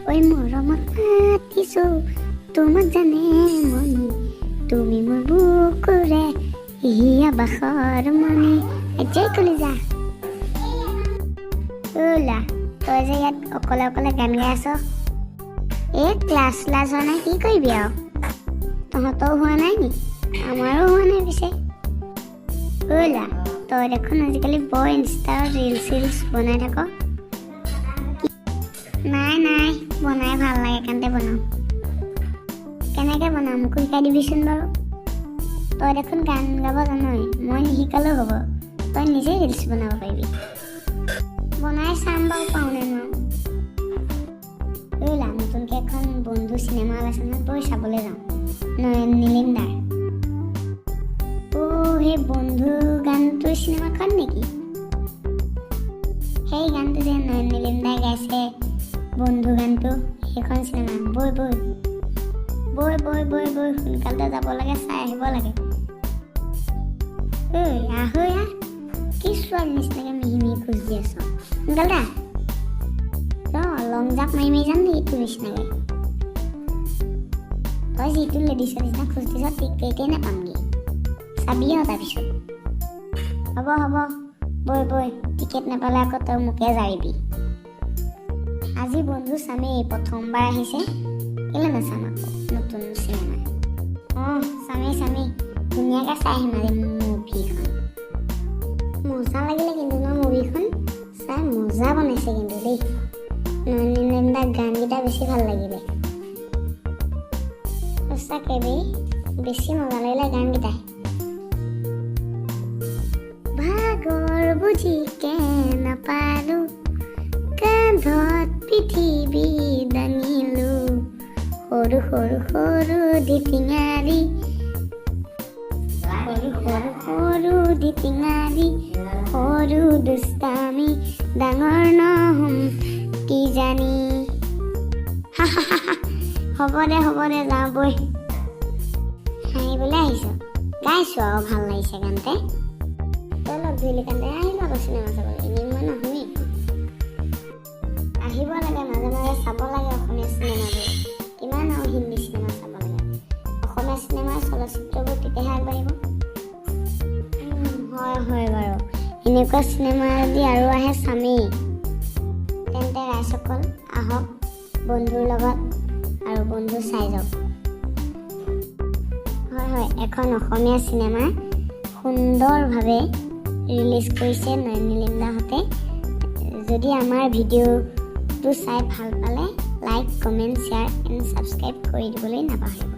ঐ মৰমত মাতিছো তোমাক জানে মনি, তুমি মোৰ বুকুৰে হিয়া বাসৰ মণি। জয় কলিজা। ওলা, তই যে ইয়াত অকলে অকলে গান গাই আছ? এই ক্লাছ শ্লাছ হোৱা নাই, কি কৰিবি আৰু? তহঁতৰো হোৱা নাই নি? আমাৰো হোৱা নাই। পিছে ওলা, তই দেখোন আজিকালি বৰ ইনষ্টাত ৰিলচ চিলছ বনাই থাক। নাই নাই, বনাই ভাল লাগে কাৰণতে বনাওঁ। কেনেকৈ বনাওঁ, মোকো শিকাই দিবিচোন বাৰু। তই দেখোন গান গাব জানই, মই নিশিকালেও হ'ব, তই নিজেই ৰিলচ বনাব পাৰিবি। বনাই চাম বাৰু, পাৰোঁ নে নোৱাৰোঁ। ওলা, নতুনকৈ এখন বন্ধু চিনেমা ওলাইছে নহয়, বৈ চাবলৈ যাওঁ, নয়ন নীলিম দাৰ। অ' সেই বন্ধু গানটোৰ চিনেমাখন নেকি? সেই গানটো যে নয়ন নীলিম দাই গাইছে, বন্ধু গানটো, সেইখন চিনেমা। বৈ বৈ বৈ বৈ বৈ বৈ, সোনকালতে যাব লাগে, চাই আহিব লাগে। ঐ, আহ ঐ, আহ। কি ছোৱালী নিচিনাকৈ মিহি মিহি খোজ দি আছ? সোনকালতে আহ। ৰ, লং জাপ মাৰি মাৰি যাম নেকি তোৰ নিচিনাকৈ? তই যিটো লেডিছৰ নিচিনা খোজ দিছ, টিকেটেই নাপামগৈ, চাবি আৰু তাৰপিছত। হ'ব হ'ব, বৈ বৈ। টিকেট নাপালে আকৌ তই মোকে জাৰিবি। আজি বন্ধু চামেই, প্ৰথমবাৰ আহিছে, কেলৈ নাচাম আকৌ নতুন চিনেমা? অঁ, চামেই চামেই, ধুনীয়াকৈ চাই আহিম আজি মুভিখন। মজা লাগিলে কিন্তু ন মুভিখন চাই? মজা বনাইছে কিন্তু দেই। নয়ন দাৰ গানকেইটা বেছি ভাল লাগিলে। সঁচাকৈ বে, বেছি মজা লাগিলে গানকেইটাই। ভাগৰ বুজিকে নাপালো, কান্ধত পৃথিৱী দাঙিলো, সৰু সৰু সৰু ধিটিঙাৰি, সৰু সৰু সৰু ধিটিঙাৰি, সৰু দুষ্টামি, ডাঙৰ নহ'ম কি জানি। হ'ব দে, হ'ব দে, যাওঁ বৈ। হাঁহিবলৈ আহিছ? গাইছোঁ আৰু, ভাল লাগিছে গানতে। তই লগ ধৰিলি কাৰণে আহিলোঁ আকৌ চিনেমা চাবলৈ, এনেই মই নাহোৱেই। আহিব লাগে, মাজে মাজে চাব লাগে অসমীয়া চিনেমাবোৰ। কিমান আৰু হিন্দী চিনেমা চাব লাগে? অসমীয়া চিনেমাৰ চলচ্চিত্ৰবোৰ তেতিয়াহে আগবাঢ়িব। হয় হয় বাৰু, এনেকুৱা চিনেমা যদি আৰু আহে চামেই। তেন্তে ৰাইজসকল, আহক বন্ধুৰ লগত আৰু বন্ধু চাই যাওক। হয় হয়, এখন অসমীয়া চিনেমা সুন্দৰভাৱে ৰিলিজ কৰিছে নয়ন নীলিম দাহঁতে। যদি আমাৰ ভিডিঅ'টো চাই ভাল পালে, like, comment, share and subscribe কৰি দিবলৈ নাপাহৰিব।